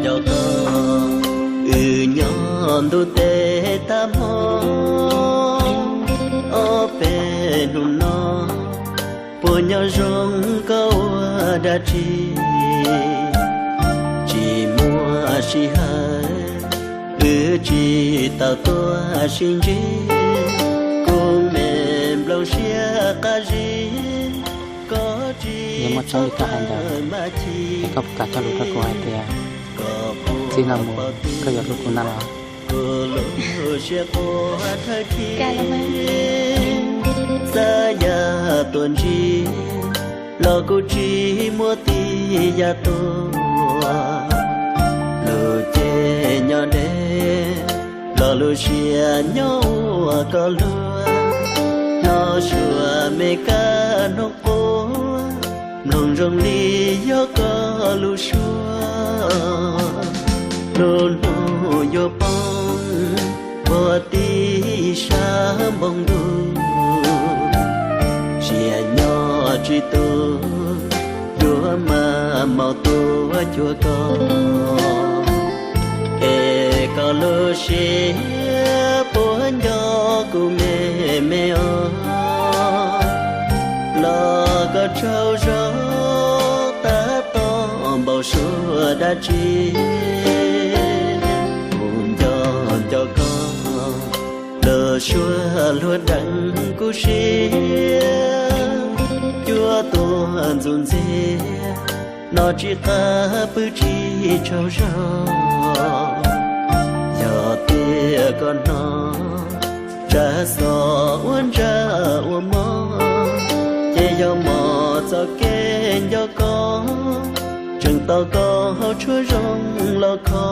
Nco koj, wb nyob ntuj teb tag hmo, ob peb hnub no puas nyob zoo koj ua dab tsi? Tsis muaj sij hawm, wb tsis tau tuaj sib ntsib, kuv me nplooj siab qab zib, koj tsis txhob hais ntawd, es koj puas kam cog lus rau kuv hais tias txij no mus koj yuav hlub kuv na los? Xav yam tuaj ntsib los kuj tsis muaj tij yam tuaj. Lub caij nyob deb los lub siab nyob ua koj luag. Hnov suab me kab hnub quav, mloog zoo li yog koj lub suab. Lub hnub yuav poob puag tim sab npoo ntuj, sia nyob tsis tus, yuav maj maum tuaj cuag koj. Es koj lub siab puas nco kuv me me os? Los koj tsaug zog tab tom npau suav dab tsi? Kuv nco nco koj, lub suab luag deev kuv siab, cuab tuag ntxuj ntxiag, hnov tsis qab pw tsis tsaug zog. Yog tias koj hnov tsam xov ua ntsaj ua mob, ces yog mos txoj kev nco koj, tseem tos koj hauv tshuab zoo los kho.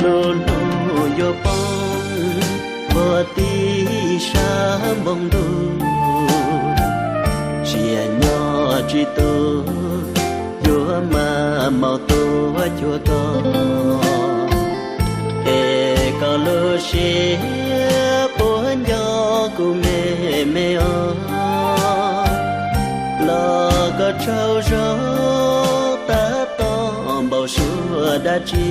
Lub hnub yuav poob puag tim sab npoo ntuj, sia nyob tsis tus, yuav maj maum tuaj cuag koj. Es koj lub siab puas nco kuv me me os? Los koj tsaug zog tab tom npau suav dab tsi?